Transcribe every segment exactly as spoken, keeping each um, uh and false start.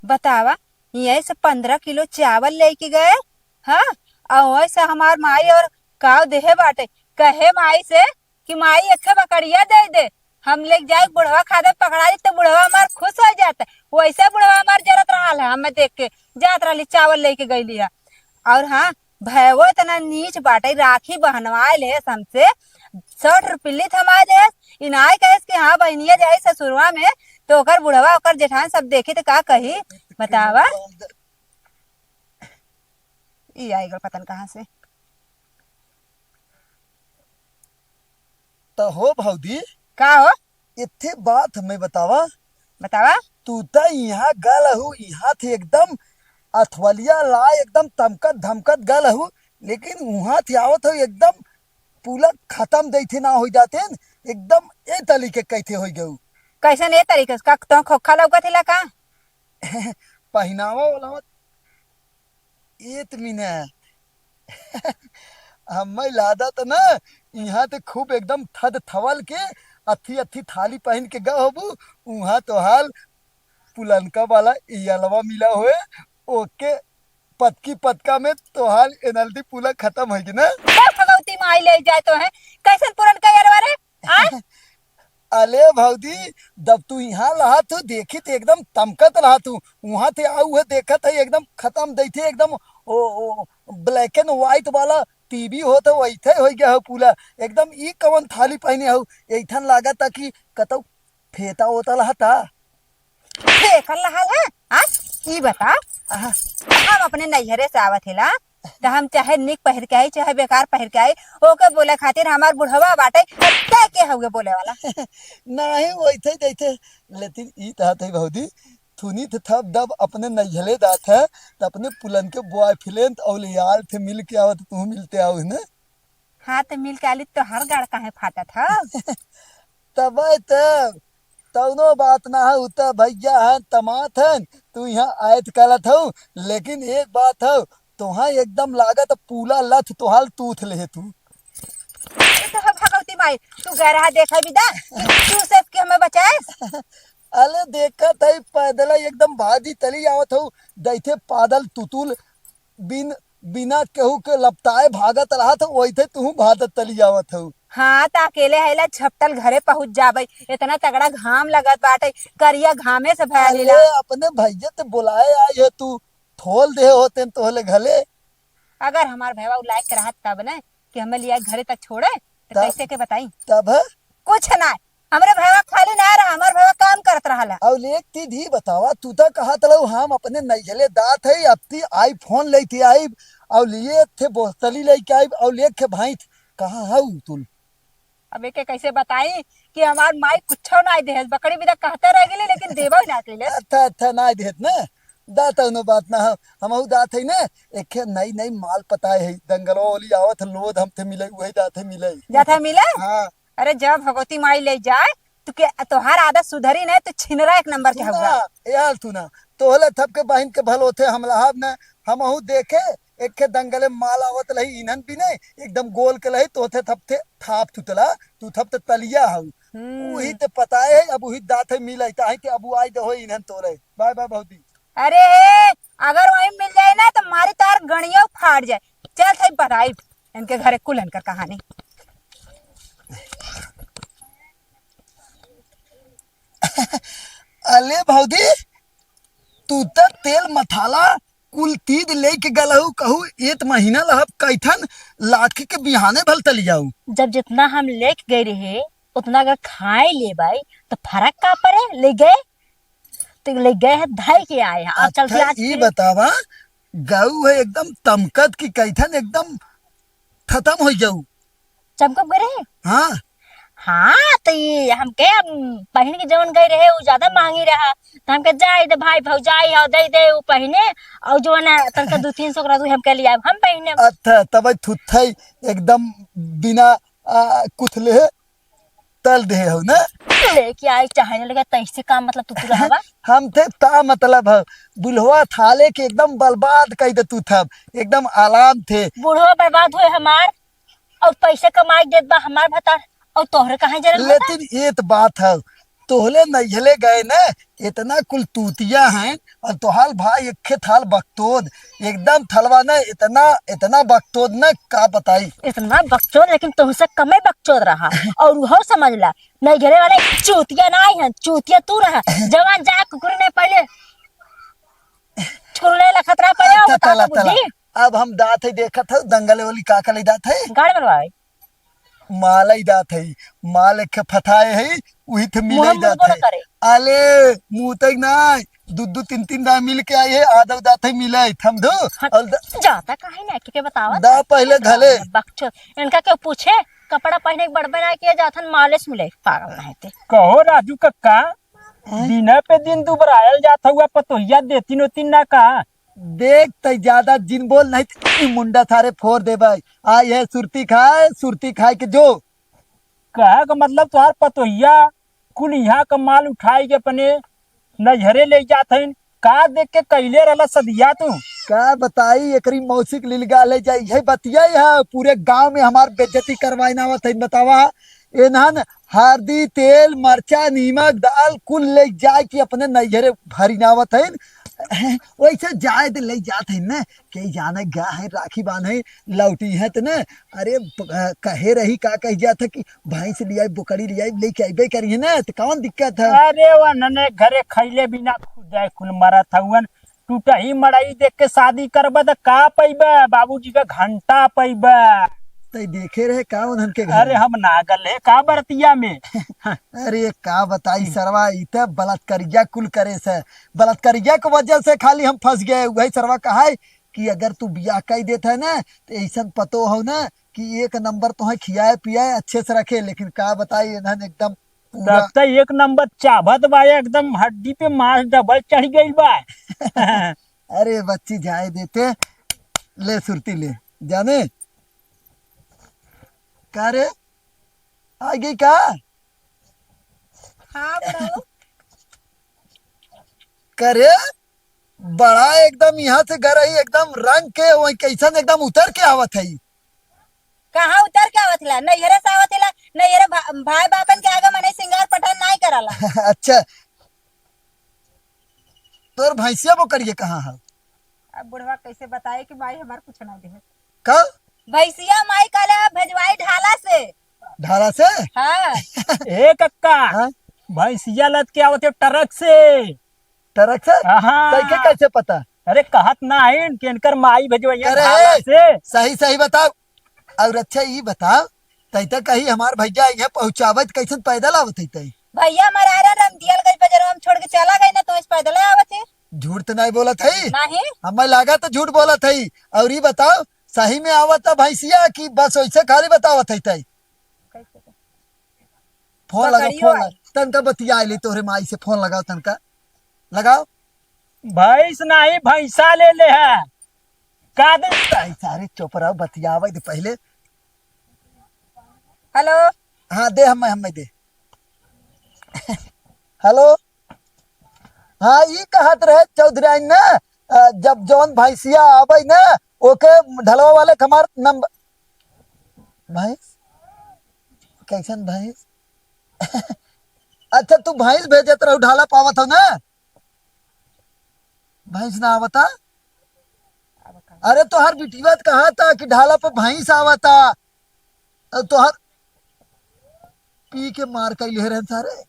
बतावा, यहीं से पन्द्रह किलो चावल लेके गए, हाँ, और वहीं से हमार माई और काव देहे बाटे, कहे माई से कि माई एक ठे बकरिया दे दे, हम लेके जाए बुढ़वा खादे पकड़ा ली तो बुढ़वा हमार खुश हो जाता। वैसे बुढ़वा हमार जरत रहल है, हमें देख के जात रहली चावल लेके गईली है। और हाँ, भैवो इतना नीच बाटे, राखी बहनवाए लेस हमसे, शर्ट और पिल्ली थमा देस, इनाय कहेस कि हाँ बहनिया जाई ससुरवा में, तो ओकर बुढ़वा ओकर जेठान सब देखी तो का कही? बतावा। ई आइगल पतन कहाँ से। त हो भौजी, का हो? इत्थे बात हमें बतावा। बतावा। तू त यहाँ गल हू, यहाँ थे एकदम अथवलिया ला एकदम तमकत धमकत गल हू, लेकिन वहाँ थे आवत हू एकदम पूरा खत्म देथे ना हो जाते न, एकदम ए तरीके कैथे हो गऊ। कैसन ए तरीके से? का तो खोखा लौकत हिला का? पहनावा वाला एत मीने। हम्मे लादा त ना, इहाँ ते खूब एकदम थद थवल के, अथी अथी थाली पहिन के गा होबू, उहाँ तोहाल पुलनका वाला इयलवा मिला होए, ओके पतकी पतका में तोहाल एनल्दी पूला खत्म होइगी ना। का भगवती माई ले जाए तो है, कैसन पुरनका इयलवा रे? आय? अले भौजी, जब तू इहाँ रहत हू, देखी त एकदम तमकत रहत हू। उहाँ ते आऊ है, देखत है, एकदम खत्म देथे, एकदम ओ, ओ, black and white वाला टीवी होत है, वैसे हो गया हो पूरा। एकदम ई कवन थाली पहने हो, ऐठन लागत कि कतौ फेटा होता रहता। फेंकल रहल है? हाँ? ई बता, आहा। हम अपने नैहरे से आवत हिला, त हम चाहे निक पहिर के आई, चाहे बेकार पहिर के आई, ओके बोले खातिर हमार बुढ़वा बाटे, अब तै के हउए बोले वाला? नहीं, वैसे जैसे, लेकिन ई कहत है भौजी, थुनी थे थप दब अपने नैहले जात है, त अपने पुलन के boyfriend और यार थे मिल के आवत, तू मिलते आओ है ना? हाँ, त मिल के आली, तोहार गाड़ काहे फाटत ह? तबे त, तौनो बात ना है, उ त भैया हैं, तमात हैं, तू यहाँ आयत करत हऊ, लेकिन एक बात है, तोहा एकदम लागत पूला लथ तोहाल तूथ ले तू। ये तो है भगवती माई, तू गै रहा देखा बिदा, तू से के हमें बचाए। अले देखत है पैदल एकदम भाजी तली आवत हऊ, दैथे पादल तुतुल बिन, बिना केहू के लपटाए भागत रहत हऊ, वैसे तू भागत तली आवत हऊ। हाँ, त अकेले हैला झपटल घरे पहुँच जाबे, इतना तगड़ा घाम लगत बाटे, करिया घामे से भया अरे, लीला। अपने भैया ते बुलाए आई है तू, थोल दे होते न तोहले घले। अगर हमार भैया उ लायक रहत तब न कि हमें लिया घरे तक छोड़े, तो तब, कैसे के बताई? तब है? कुछ ना, हमरे भैया खाली ना रहा, हमार भैया काम करत रहला। और एक चीज ही बतावा, तू तो कहत रहू हम अपने नैहले दात है, अब ती iPhone लेती आइब, और लिए थे बोतली लेके आइब, और एक थे भैंस, कहाँ है उ तुल? अब एके कैसे बताई कि हमार माई कुछो नाई देहस, बकरी बिदा कहते रह गेली, लेकिन देबो ना कैले। अच्छा, अच्छा, नाई देहत ना, दा तौनो बात ना हो, हमहू दात है ना, एके नई नई माल पताए है, दंगलो ओली आवत लोध हम थे मिले, उहे दात है मिले। जात है मिले? हाँ। अरे जब भगवती माई ले जाए, तू के, तोहार आदत सुधरी नहीं, तू छिनरा एक नंबर के सुना, हउआ। यार सुना, तोहले थप के बहिन के भलो थे हम लहाब न, हमहू देखे, एक खे दंगले माल आवत लही, इन्हन भी नहीं, एकदम गोल के लही, तोथे थप थे थाप तुतला, तू थप ते तलिया हऊ। हम्म। उही ते पता है, अब उही दात है मिलाई, ताही ते अब आई दे हो इन्हन तोरे। बाय बाय भौजी। अरे, अगर वहीं मिल जाए ना, तो मारी तार गणियों फाड़ जाए। चल, सही बताई इनके घरे कुल इनकर कहानी। अले भौजी, तू त तेल मसाला कुल चीज लेके गलहू, कहू एक महीना लहब कैथन लाठी के बिहाने भल तली जाऊ। जब जितना हम लेके गए रहे, उतना अगर खाए ले बाई, तो फर्क का पड़े? ले गए, तो ले गए है, धई के आए हैं। अब चल के अच्छा, आज ई फिर बतावा, गऊ है एकदम तमकत की कैथन एकदम खत्म हो जाऊ। चमकब गए रहे? हाँ। हाँ, तो ये हमके, हम पहिन के जवन गए रहे, वो ज्यादा महंगी रहा। तो हमके जाए दे भाई, भौजाई हो, दे दे, वो पहिने, और जो है ना, तनका दो तीन सौ का रहा, हमके लिए आए, हम पहिने। अच्छा, तब थुथई एकदम बिना, आ, कुथले तल दे हो ना? लेके आई चाहे ना लेके, तैसे काम मतलब तू पूरा हवा? हम थे ता मतलब है, बुढ़वा थाले के एकदम बर्बाद कर दे तू थब, एकदम आराम थे। बुढ़वा बर्बाद होए हमार, और पैसे कमाई देत बा हमार भतार, और तोहरे कहाँ जरन होता? लेकिन ये तो बात है, तोहले नैहले गए न, इतना कुल तूतिया हैं, और तोहाल भाई एक खे थाल बकतोद, एकदम थलवा न, इतना, इतना बकतोद न, का बताई। इतना बकचोद, लेकिन तुमसे कमे बकचोद रहा। और वो समझ ला, नैहरे वाले चूतिया ना आई हैं, चूतिया तू रहा। जवान जा कुकुर ने पहले छुरले लखत रहा पहले, अच्छा, बताओ तला, तो तला। बुद्धि। अब हम दात है, देखत है, दंगल वाली का का ले दात है? गाड़ मरवावे। मालई दात है, माल एक फथाए है, उही थे मिलई मुंह दात बोला है। करे। अले, मुंह तक ना, दू दू तीन तीन दा मिल के आई है, आदव दात है मिलई, थम दो। हट, और द-, जाता काहे ना, के, के बतावा? दा पहले घले। बकचोद, इनका क्यों पूछे? कपड़ा पहने के बड़बे ना किए जाथन, मालिश मिले, पागल नहीं थे। कहो राजू कक्का, हैं? दिना पे दिन दुबरायल जात हुआ, पतोहिया देती नोती ना का? देख, तै ज्यादा जिन बोल, नहीं त ई मुंडा सारे फोड़ देबै। आ ये सुरती खाए, सुरती खाए के जो। कहे का मतलब तोहार पतोहिया कुल यहाँ का माल उठाई के अपने नैहरे ले जात हईन। का देख के कैले रहला सदिया तू? का बताई, एकरी मौसी के लीलगाल है जाई, है बतिया है, पूरे गांव में हमार बेइज्जती करवाइन आवत है, बतावा। एनहन हरदी, तेल, मरचा, नीमक, दाल कुल ले जाए के अपने नैहरे भरिन आवत हईन। वैसे जाए दे ले जात हईन न, के जाने गा है राखी बांधे, लौटी है त न। अरे ब-, कहे रही का कह जात है कि भैंस लियाई, बोकड़ी लियाई, लेके अइबे करी है न, त कौन दिक्कत है? अरे वो नने घरे खैले बिना खुदे कुल मरत हउवन। टूटही मड़ई देख के शादी करबा त का पइबा? बाबूजी का घंटा पइबा। तै देखे रहे का उन्हन के घर? अरे हम ना गल है का बरतिया में? अरे का बताई सरवा, ई त बलात्कारिया कुल करे से, बलात्कारिया के वजह से खाली हम फंस गए। वही सरवा कहा है कि अगर तू बियाह कर देत है ना, तो ऐसन पतो हो ना कि एक नंबर तोहे खियाए पियाए अच्छे से रखे, लेकिन का बताई इन्हन एकदम पूरा तब त एक नंबर चाभत बा, एकदम हड्डी पे मांस डबल चढ़ गइल बा। अरे बच्ची जाए देते, ले सुरती ले, जाने का रे, आ गई का? हाँ, बुढ़ऊ। करे, बड़ा एकदम यहाँ से घर आई, एकदम रंग के, वही कैसन एकदम उतर के आवत है। कहाँ उतर के आवत ला? नैहरे से आवत ला, नैहरे भा-, भाई बापन के आगे मने सिंगार पटार नाई कराला। अच्छा, तोर भैंसिया बोकरिया कहाँ है? अब बुढ़वा कैसे बताए कि माई हमार कुछ ना दे। का? भैंसिया माई कहले है भेजवाई ढाला से। ढाला से? हाँ। ए कक्का, हाँ? भैंसिया लद के आवत है ट्रक से। ट्रक से? हाँ। तैके कैसे पता? अरे कहत ना है कि इनकर माई भेजवइया अरे, ढाला से। सही सही बताओ। और अच्छा ई बताओ, तै तो कही हमार भैया यहाँ पहुँचावत कैसन पैदल आवत है तै? भैया हमारा रंदियल गई बजरवा में छोड़ के चला गई ना, तो इस पैदल आवत है। झूठ तो नहीं बोलत है? नहीं। हमें लागा तो झूठ बोलत है। और ई बताओ, सही में आवत है भैंसिया कि बस वैसे खाली बतावत है तै? कैसे? फोन लगाओ, बकरियो फोन आई। लगा-, तनका बतिया ले तोहरे माई से, फोन लगाओ तनका, लगाओ। भैंस नहीं, भैंसा ले ले है। का दे? ताई सारे चुप रहो, बतियावे दे पहले। हेलो। हाँ, दे हमें, हमें दे। हेलो। हाँ, ई कहत रहे चौधराइन ना, अ, जब जौन भैंसिया आवे ना, ओके ढलवा वाले के हमार नंबर, भैंस? कैसन भैंस? अच्छा, तू भैंस भेजत रहू, ढाला पावत हो ना? भैंस ना आवता? अरे, तोहार बिटिया त कहा था कि ढाला पे भैंस आवता। अब तोहार पी के मार कइले रहन सारे।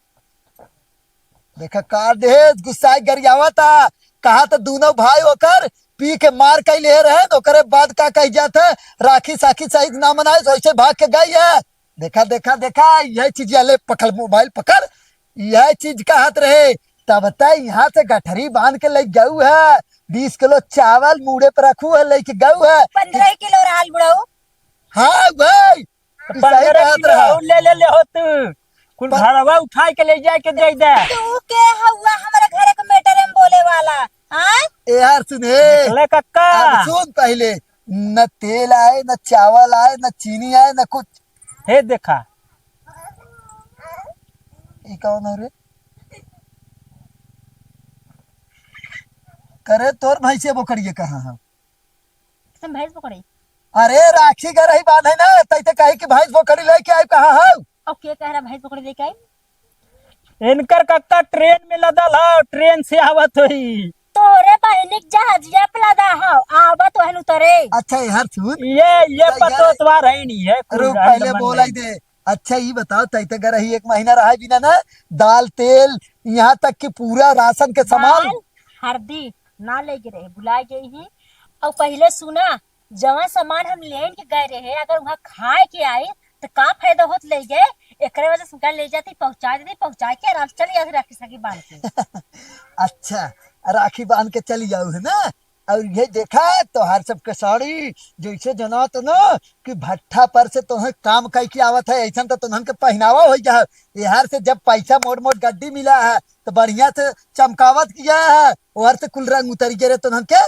देखा का देह गुस्साए गरियावा था, कहा तो दोनों भाई ओकर पी के मार कइले रहन, ओकरे बाद का कह जात है, राखी साखी सहित ना मनाए, वैसे भाग के गई है। देखा, देखा, देखा, यह चीज ले पकड़, मोबाइल पकड़, यह चीज कहत रहे, तब तय यहाँ से गठरी बांध के ले गऊ है, बीस किलो चावल मूड़े पर रखू है, लेके गऊ है। पन्द्रह किलो रहल बुढ़ऊ। हाँ भाई, ई सही पंद्रह कहत किलो रहा। और ले ले ले हो तू। कुल प- घरवा उठाए के ले जाए के दे दे। तू के हउआ हमारे घरे के matter में बोले वाला? हाँ? ए यार सुन, हे। निकले कक्का। अब सुन पहले, न तेल आए, न चावल आए, न चीनी आए, न कुछ। हे देखा। ई कौन हो रे? करे तोर भैंसिया बोकरिया कहाँ है? कैसन भैंस बोकरी? अरे राखी गरही बांधे ना, तै ते कही कि भैंस बोकरी लेके आई, कहाँ हौ? और के कह रहा भैंस बोकरी लेके आई? इनकर कक्का ट्रेन में लदल ह, ट्रेन से आवत होई। तोरे बहिनी के जहाजिया पे लदा हव, आवत वहन उतरे। अच्छा, यार सुन। ये, ये तो यार, पतो तोहार है नहीं है, कुल रुक, पहले बोलाई दे। अच्छा, ई बताओ, तई तो गरही एक महीना रहा बिना ना, दाल, तेल, यहाँ तक कि पूरा राशन के सामान। दाल, हरदी ना ले गए रहे, भुला गई ही। और पहले सुना, जवन सामान हम लेन के गए रहे, अगर वहाँ खाए के आई, तो का फायदा होत ले गए? एकरे वजह से उनका ले जाती, पहुँचा देती, पहुँचा के आराम से चली जाती राखी साखी बांध के। अच्छा, राखी बांध के चली जाऊ है ना? और ये देखा, तोहार सबके साड़ी, जैसे जना तो ना कि भट्ठा पर से तोहे काम कई के आवत है, ऐसन तो तोहन के पहनावा हो जा। एहर से जब पैसा मोट मोट गड्डी मिला है, तो बढ़िया से चमकावत किया है, ओहर से कुल रंग उतर गए रे तोहन के।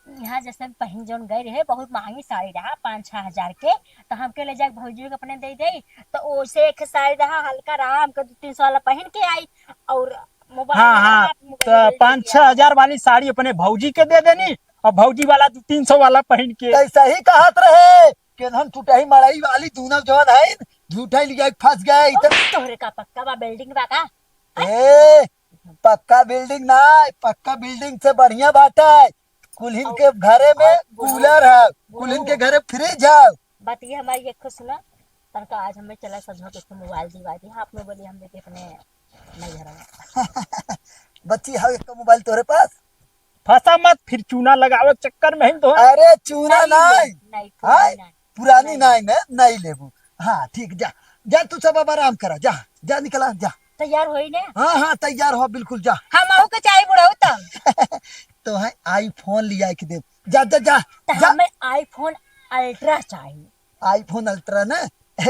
यहाँ जैसे हम पहिन जौन गए रहे, बहुत महंगी साड़ी रहा, पाँच छह हजार के, तो हमके ले जाके भौजी के अपने दे दे, तो ओसे एक साड़ी रहा, हल्का रहा, हमके दो तीन सौ वाला पहिन के आई, और मोबाइल हाँ, वाला हाँ, हाथ में तो गए पाँच छह हजार वाली साड़ी अपने भौजी के दे देनी, और भौजी वाला दो तीन सौ वाला पहिन के। तो सही कहत रहे कि हम टूटही मड़ई वाली दूनो जौन है, झूठा लिया के फंस गए। इधर तोहरे का पक्का बा, बिल्डिंग बा का? ए, पक्का बिल्डिंग ना, पक्का बिल्डिंग से बढ़िया बाटे। कुल्हिन के घरे में कूलर है, कुल्हिन के घरे फ्रिज है। बात ये हमारी एक सुना, तनका आज हमें चला समझो तो मोबाइल दिवा दी। हाँ, अपने बोली हम लेके अपने नहीं घर में। बच्ची, हाँ, एक मोबाइल तोरे पास? फंसा मत, फिर चूना लगावे के चक्कर में ही तो है। अरे, चूना नहीं, नहीं। नहीं, हाँ? पुरानी नहीं। पुरानी नाई ने, नाई लेबू। हाँ, ठीक, जा, जा, तू सब अब आराम करा, जा, जा, निकला, जा। तैयार होई ने? हाँ, हाँ, तैयार हो, बिल्कुल, जा। हम आऊ के चाही बुढ़ऊ तब। तो है iPhone लिया के दे, जा, जा, जा, तो जा। हमें iPhone Ultra चाही। iPhone Ultra ना,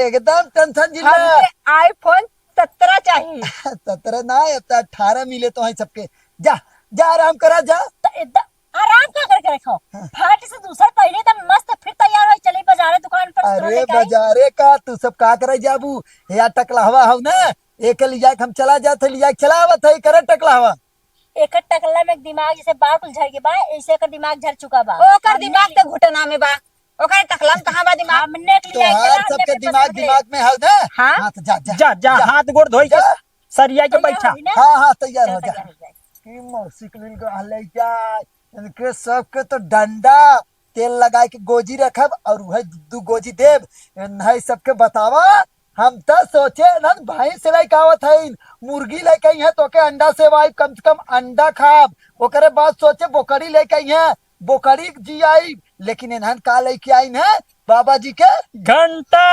एकदम टेंशन जिन ले। हमके iPhone सत्रह चाही। सत्रह ना, अब तो अठारह मिले तो है सबके। जा, जा, आराम करा, जा। तो एकदम आराम का करके रखो। हाँ। फाट से दूसर पहले तो मस्त फिर तैयार हो चली बाजारे दुकान पर तुरंत अरे लेके आई। बाजारे का तू सब का करे जाबू? या टकलहवा हौ ना, एके लिया के हम चला जात है, लिया के चला आवत है, करे टकलहवा। एकर टकला में दिमाग जैसे बाल कुल झड़ के बा, ऐसे एकर दिमाग झड़ चुका बा। ओकर हमने दिमाग तो घुटना में बा, ओकर टकला में कहाँ बा दिमाग? हमने के लिए तोहार चला, हमने सबके अपने दिमाग पसंद ले। दिमाग में हौ ना? हाँ। हाँ, तो जा, जा, जा, जा, जा। हाथ गोड़ धोई के जा। सरिया के तैयार बैठा। होई ना? हाँ, हाँ, तैयार चल, हो जा। तैयार हो जाए। ई मौसी के लिए कहा ले जाए, इनके सबके तो डंडा तेल लगाए के गोजी रखब और वह दू गोजी देब। इन्हें सबके बतावा, हम त सोचे नन भैंस लेके आवत हईन, मुर्गी लेके आई हैं, तोके अंडा सेवाई, कम से कम अंडा खाब। ओकरे बाद सोचे बोकड़ी लेके आई हैं, बोकड़ी जी आई, लेकिन इन्हन का लेके आइन है? बाबा जी के घंटा।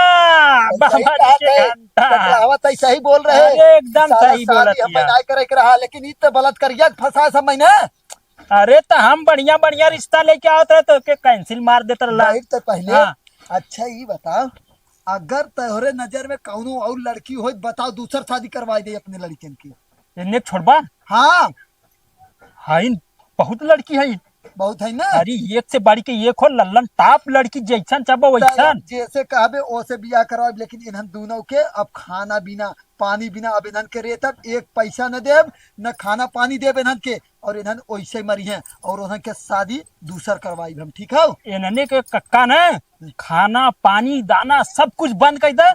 सही बाबा जी बात के है। घंटा। टकलावत है, सही बोल रहे। अरे, एकदम साला सही बोलत शादी हमें हिया। नाय करे के रहा, लेकिन ई त बलात्कारिया के फंसाए समय ने। अरे, त हम बढ़िया बढ़िया रिश्ता लेके आवत रहे, तो के cancel मार देत रहला। भाई, तो पहले हाँ। अच्छा, ई बताओ, अगर तोहरे नजर में कौनो और लड़की होई, बताओ, दूसर शादी करवाई दे अपने लड़कन की। एन्ने छोड़बा? हाँ। हईन, बहुत लड़की हईन। बहुत है ना? अरे, एक से बढ़ के एक हो, लल्लन top लड़की, जैसन चाहबो वैसन। जैसे कहबे, ओसे बियाह कराब, लेकिन इन्हन दोनों के अब खाना बिना, पानी बिना, अब इन्हन के रेत अब एक पैसा न देब, न खाना पानी देब इन्हन के, और इन्हन ओइसे मरी हैं, और उन्हन के शादी दूसर करवाई हम, ठीक हौ? इन्हने के कक्का न खाना, पानी, दाना सब कुछ बंद कर दे,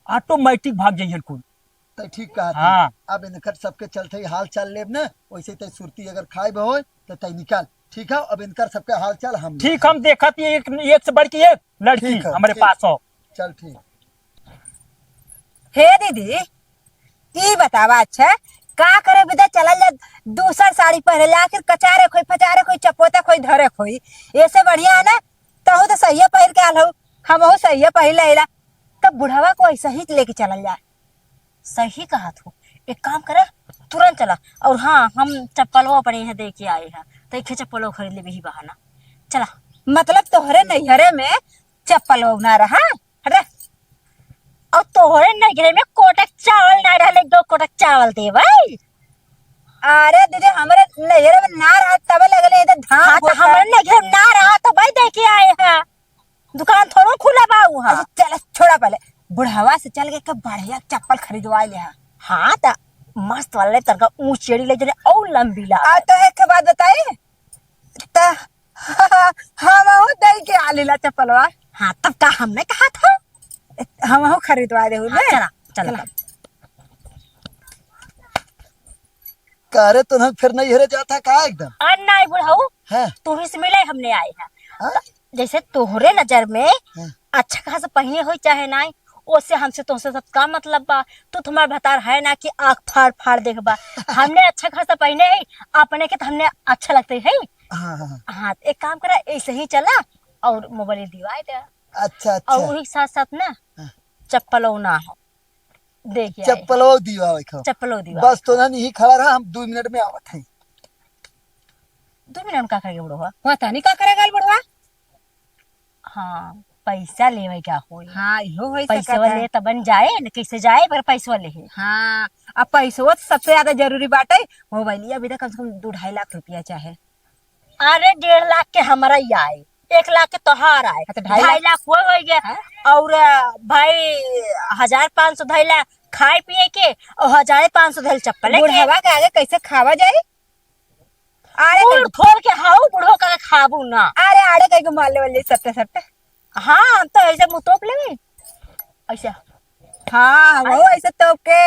automatic भाग जाइहन कुल। तै ठीक कहत हाँ। है। अब इनकर सबके चलते ही हाल चाल लेब न, वैसे तै सुरती अगर खाए बे होय, तो तै निकाल। ठीक है, अब इनकर सबके हाल चाल हम ठीक, हम देखत ही एक, एक से बढ़ के एक लड़की ठीक है, हमरे ठीक। पास हो। चल ठीक। हे दीदी, ई बतावा अच्छा, का करे बिदा चलल जा, दूसर साड़ी पहरे ले, आखिर कचारे खोई, फचारे खोई, चपोते खोई, धरे खोई, ऐसे बढ़िया है ना, तहू तो सहिए पहिर के आल हो, हमहू सहिए पहिर ले अइला, तब बुढ़वा को ऐसे ही लेके चलल जा। सही कहत हो, एक काम करा, तुरंत चला। और हाँ, हम चप्पलो अपने यहाँ दे के आए हैं, तो एक चप्पलो खरीद लेबे ही बहाना। चला। मतलब तोहरे नैहरे में चप्पलो ना रहा? अरे, और तोहरे नैहरे में कोटक चावल ना रहले, दो कोटक चावल देबै? अरे दीदी, हमरे नैहरे में ना रहा, तबे लगले इधर धान हाँ, तो भूसा। हमरे नैहरे में ना रहा, तो भाई दे के आए हैं। दुकान थोड़ो खुला बा उहाँ। अच्छा, चल, छोड़ा पहले। बुढ़ावा से चल के एक बढ़िया चप्पल खरीदवा ले। हाँ, त मस्त वाले तनका ऊँच एड़ी ले जने और लंबी ला। आ, तो एक ठे बात बताई, त हमहू दई के आ लीला चप्पलवा। हाँ, तब का हमने कहा था? हमहू खरीदवा दे हाँ, ले। चला, चला। चला। का रे, तोहन फिर नैहरे जात है का एकदम? अरे नाहीं बुढ़ऊ, हाँ। तू ही से मिले हमने आए हैं। हाँ? जैसे तोहरे नजर में हाँ। अच्छा खासा पहिने होई चाहे नाहीं, ओसे हमसे तोहसे सब का मतलब बा? तू तो हमार भतार है ना कि आँख फाड़ फाड़ देखबा। हमने अच्छा खासा पहिने है, अपने के तो हमने अच्छा लगते है। हाँ, हाँ, हाँ। हाँ, एक काम करा, ऐसे ही चला और मोबाइल दिवाए दे। अच्छा, अच्छा। और वही साथ साथ ना हाँ। चप्पलो ना हो, देख आए। चप्पलो दिवावे खो। चप्पलो दिवावे बस खो। तो ना, यही खड़ा रहा, हम दो मिनट में आवत हैं। दो मिनट में का करेगा बुढ़वा? पता नहीं का करेगा बुढ़वा। हाँ, पैसा लेवे का होई। हाँ, इहो होई पैसा सकत है। ले तबन जाए न, कैसे जाए पर पैसा ले है। हाँ, अब पैसवा तो सबसे ज्यादा जरूरी बाटे। मोबाइलिया भी तो कम से कम दो ढाई लाख रुपया चाहे। अरे डेढ़ लाख के हमारा ही आए, एक लाख के तोहार आए, हाँ, तो ढाई लाख। ढाई लाख वो हो गया। हाँ? और अ, भाई हजार पाँच सौ धैला खाए पिए के और हजार पाँच सौ धैल चप्पल के। बुढ़वा के आगे कैसे खावा जाए? अरे मुड़ कहीं खोल के हाउ बुढ़ो का खाबू ना। अरे आड़े कहीं को मार लेवल जाई सट्टे सट्टे। हाँ, हम तो ऐसे मुँह तोप लेवे। ऐसे। हाँ, हम अरे। ऐसे तोप के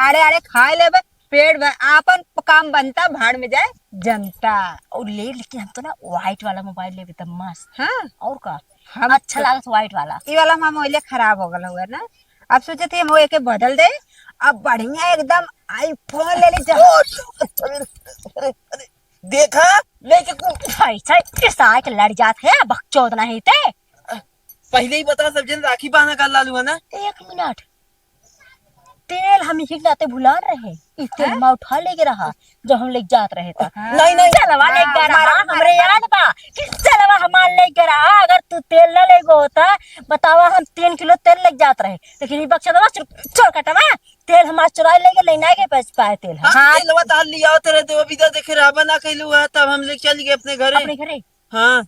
आड़े आड़े खा लेबे, पेट भर, आपन काम बनता, भाड़ में जाए जनता। और ले, लेकिन हम तो ना white वाला मोबाइल लेबे त मस्त। हाँ। और का? हम अच्छा तो लागत white वाला। ई वाला हमार मोबाइल खराब हो गल हुआ ना, अब सोचे थे हम वो एके बदल दे, अब बढ़िया एकदम iPhone ले ले जा। देखा, लेके कु- ऐसा किसा के लड़ जात है, बकचोद नहीं ते। पहिले ही बता, सब जन राखी बांधा का लालू है ना। एक मिनट, तेल हम ही नाते भुलान रहे, ई तेल हैं? मा उठा लेके रहा, जब हम लेके जात रहे था। हाँ। नहीं, नहीं। चलवा लेके हाँ, रहा, हमारा, हमरे हमारा। याद बा कि चलवा हमार लेके रहा, अगर तू तेल ना लेके होता, बतावा हम तीन किलो तेल लेके जात रहे, लेकिन ई बक्सा दवा चोर, चोर कटवा, तेल हमार चुराई लेके लेना के बच पाए तेल है। हाँ, हाँ। तेलवा तहार लियावत रहे, देवा विदा देखे रहबा ना कैलू है, तब हम लेके चल गए अपने घरे। अपने घरे? हाँ।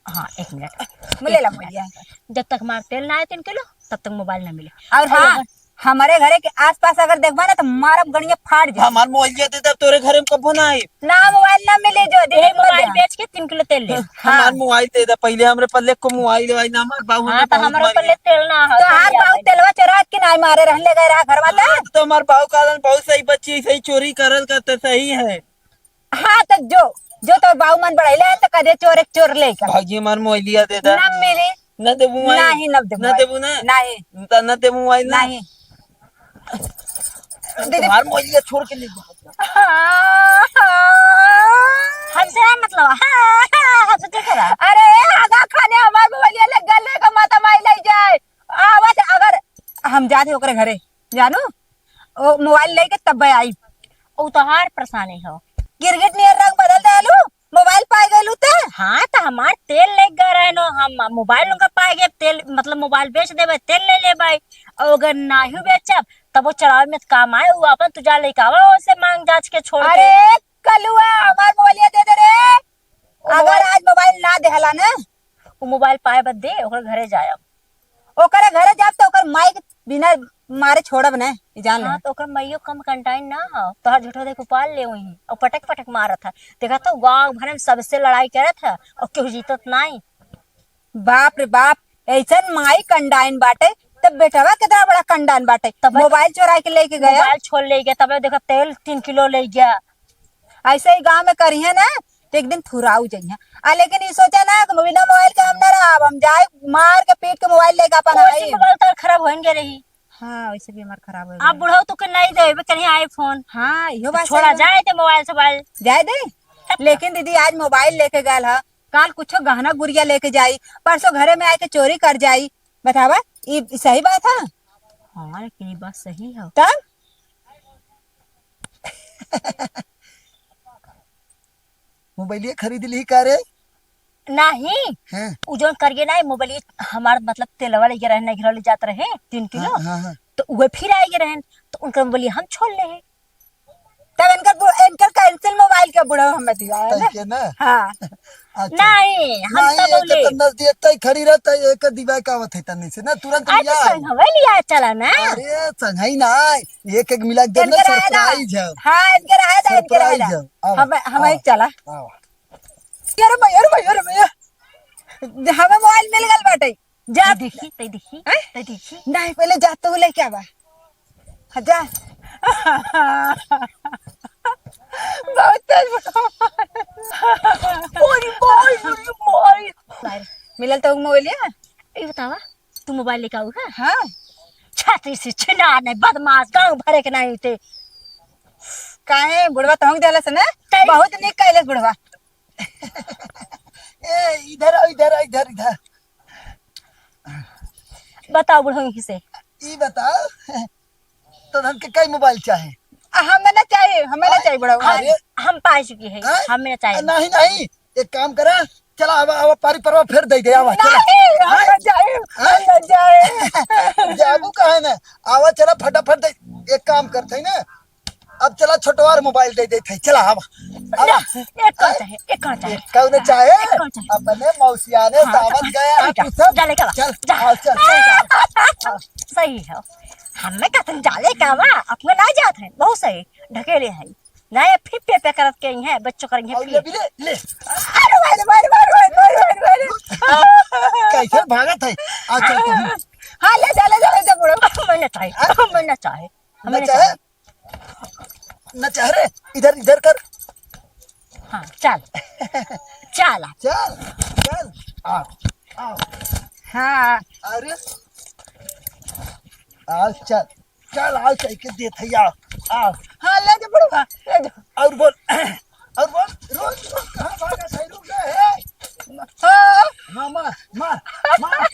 हाँ, एक मिनट। मिलेला भैया। जब तक हमार तेल ना आए तीन किलो, तब तक मोबाइल ना मिले। और और हाँ, अगर हमारे घरे के आसपास अगर देखबा ना, तो मारब गणिया फाड़ जाए। हमार मोबाइल दे दे, तब तोरे घरे में कबो ना आई। ना, मोबाइल ना मिले, जो दे ए, दे, मोबाइल दे। बेच के तीन किलो तेल ले। हाँ। हमार मोबाइल दे दे, पहिले हमरे पल्ले को मोबाइल दे, भाई ना, हमार बाबू हाँ, हमें तो बहुत हमरे मारी। पल्ले तेल ना हो, तो हमार तेल बाबू आवे। तेलवा चोरा के ना मारे रहले गए रहा घरवा तो। हाँ, तो हमार बाबू कहलन, बहुत सही बच्ची, सही चोरी करल करते, सही है। हाँ, तो जो, जो तो बाऊ मन बढ़ाइले हैं, तो कदे चोर एक चोर लेकर। भौजी, हमार मोबाइलिया दे दा। ना मिली। ना देबू मोबाइल? नहीं, ना देबू ना मोबाइल। देबू ना? नहीं। त ना देबू मोबाइल ना? नहीं। दीदी। हमार मोबाइलिया छोड़ के ले जा। हमसे ना मतलब, हाँ, हाँ, हमसे ठीक है। अरे, आगा खाने हमार मोबाइलिया ले गले का माता माई ले जाए। आवत अगर हम जाते ओकरे घरे, जानू, ओ मोबाइल लेके तब आई। ओ तोहार परेशानी हो। गिरगिट नियर रंग बदल देलू, मोबाइल पाए गइलू ते। हाँ, तो हमार तेल ले गए रहे नो, हम मोबाइल उनका पाए गए, तेल मतलब मोबाइल बेच देबे, तेल ले लेबे। और अगर नाहू बेचब, तब वो चरावे में काम आए, वो अपन तू जा लेके आवा, ओसे मांग जांच के छोड़ के। अरे कलुआ, हमार मोबाइलिया दे दे रे। ओ अगर मोबाइल आज मोबाइल ना देहला ना, उ मोबाइल पाए बदे ओकर घरे जायब। ओकरे घरे जाब त ओकर माई के बिना मारे छोड़ब ना, ई जान ले। हाँ, तो ओकर माइयो कम कंटाइन ना हो, तोहर झूठो देख उपाल ले वहीं, और पटक पटक मारत है। देखा तो गाँव भर में सबसे लड़ाई करत है और केहू जीतत नाई। बाप रे बाप, ऐसन माई कंडाइन बाटे, तब बेटवा कितना बड़ा कंडाइन बाटे। तब मोबाइल चोरा के लेके गया। मोबाइल छोड़ ले गया, तब देखा तेल तीन किलो ले गया। ऐसे ही गाँव में करिहे ना, तो एक दिन थुराऊ जइहे। आ, लेकिन ई सोचा ना कि बिना मोबाइल के हम ना रहब, हम जाए मार के पीट के मोबाइल लेके अपन ओइसे आई। मोबाइल तो खराब होइगे रही। हाँ, वैसे भी हमार खराब हो आप गया। बुढ़ऊ तो के नहीं देबे कहीं iPhone। हाँ, इहो तो बात छोड़ा सही बा। जाए दे मोबाइल सोबाइल। जाए दे। लेकिन दीदी आज मोबाइल लेके गल ह, काल कुछो गहना गुरिया लेके जाई, परसों घरे में आके चोरी कर जाई। बतावा, ई सही बात है? हाँ, लेकिन ई बात सही है। तब? मोबाइलिया खरीद ली का रे? नहीं। हैं? उ जौन करिए ना, मोबाइल हमार मतलब तेलवा लेके रहे, नैहरा ले जात रहे तीन किलो। हाँ, हाँ, हाँ। तो उहे फिर आए के रहन, तो उनका मोबाइल हम छोड़ ले हैं। तब इनकर बु-, इनकर कैंसिल मोबाइल के बुढ़ऊ हमें दिया है तई ना? के ना? हाँ। अच्छा। नहीं, हम नहीं, तो एक बोले। तो नजदीक तई खड़ी रहता है, एक दिवाई का आवत है तनी से ना, तुरंत अरे लिया तो आई। संघवे लिया चला ना। अरे संघई ना, एक एक मिला के दे ना, इनके रहे दा। सरप्राइज है। हाँ, इनके रहे दा, इनके रहे सरप्राइज दा। है। आओ, हम, हम आओ, एक चला। आओ। यार भैया, यार भैया, यार भैया। हमें मोबाइल मिल गल बाटे। जा। तई देखी, तई देखी, हैं? तई देखी। नहीं, पहले जा तू लेके आवा। हाँ, जा। बहुत तेज बुढ़वा। ओरी माई, ओरी माई। मिलल तो मोबाइल है? ई बतावा, तू मोबाइल लेके आऊ है? हाँ। छाती से छिना नहीं, बदमाश, गाँव भरे के नहीं थे। काहे बुढ़वा तोहंग देले से ना? तेरी बहुत नीक कैले बुढ़वा। ए, इधर आओ, इधर आओ, इधर, इधर। बताओ बुढ़ऊ से। ई बताओ, तो हमके कई मोबाइल चाहे? आ, हमें ना चाहिए, हमें ना चाहिए बुढ़ऊ। अरे, हम पाए चुकी है, हैं? हमें ना चाहिए। नहीं, नहीं, एक काम करा, चला, आवा, आवा, पारी परवा फेर दे दे, आवा, चला। नहीं, हम ना जाए, हम ना जाए। जाबू काहे ना? आवा, चला, फटाफट दे। एक काम करते हैं ना, अब चला, छोटवार मोबाइल दे देते हैं, चला, आवा, आवा। ना, एक कौन चाहे, एक कौन चाहे। एक कौन चाहे? एक कौन चाहे? अपने मौसिया ने हाँ, दावत गया है, जा, तू सब। जा लेके आवा, चल, जा। हाँ, चल, चल, चल। सही है, हमें कहते हैं, जा लेके आवा, अपने ना जात है, बहुत सही, ढकेले है। ना, ये फिर पे पे करत के ही है, बच्चों करेंगे और फिर। ले भी ले, ले। अरे, अरे, अरे। कैसे भागत है? आ, चल, तू। हाँ, ले जा, ले जा, ले जा, बुढ़ऊ। हमें ना चाहे, हाँ? हमें ना चाहे, हमें ना ना चाहे? चाहे। ना चाहे रे, इधर, इधर कर। हाँ, चल। चल। चल, चल। आ, आ। हाँ। अरे। आ, चल। चल, आओ, चल के देत है, आओ, आओ। हाँ, ले जा बुढ़वा, ले जा। और बोल, और बोल, रोज, रोज कहाँ भागत है, रुक जा, हे। हाँ। हाँ, मार, मार, मार,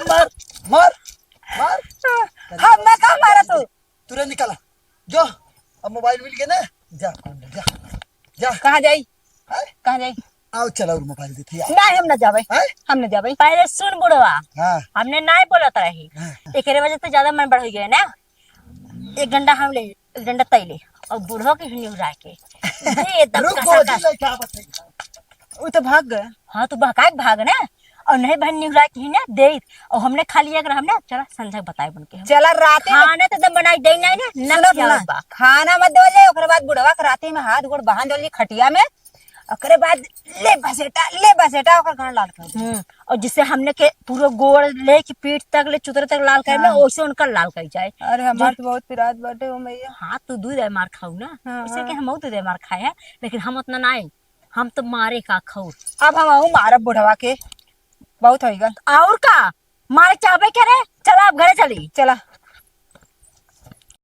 मार, मार, मार। हम ना कहाँ मारा तू? तुरंत निकाला, जो, अब मोबाइल मिल गया ना, जा, जा, जा। कहाँ जाई? हैं? कहाँ जाई? आओ, चला, और मोबाइल देते यार। नहीं, हम ना जावे। हैं? हम ना जावे। पहले सुन बुढ़वा, हाँ। हमने नहीं बोलत रही। हाँ। एकरे वजह से ज्यादा मन बढ़ गया ना। एक डंडा हम ले, एक डंडा तैले, और बुढ़वा के ही निहुरा के। ये एकदम रुको, कसा जी, कसा। लइका आवत है। उ तो भाग गए। हाँ, तो बहकाए के भाग ना, और नहीं बहन निहुरा के ही ना दे, और हमने खा लिया अगर हमने, चला संझा बताए बन के हम। चला राते में खाना तो एकदम बनाई दे नहीं ना, सुनो, नक सुनो। बा। खाना मत देवल जाए, ओकरे बाद बुढ़वा के राते में हाथ गोड़ बांध देवल जाए खटिया में, ओकरे बाद ले बसेटा, ले बसेटा, ओकर गांड लाल कर दे। हम्म, और जिससे हमने के पूरा गोड़ ले के पीठ तक ले, चुतरे तक लाल कर में, हाँ। वैसे उनका लाल कर जाए। अरे, हमार जो तो बहुत पिरात बाटे हो मैया। हाँ, तू दूध है मार खाऊ ना, हाँ, वैसे हाँ। के हम दूध है मार खाए हैं, लेकिन हम उतना ना आई, हम तो मारे का खाऊ। अब हम आऊ मारब बुढ़वा के, बहुत होइगा। और का, मारे चाहबे करे, चला अब घरे चली। चला।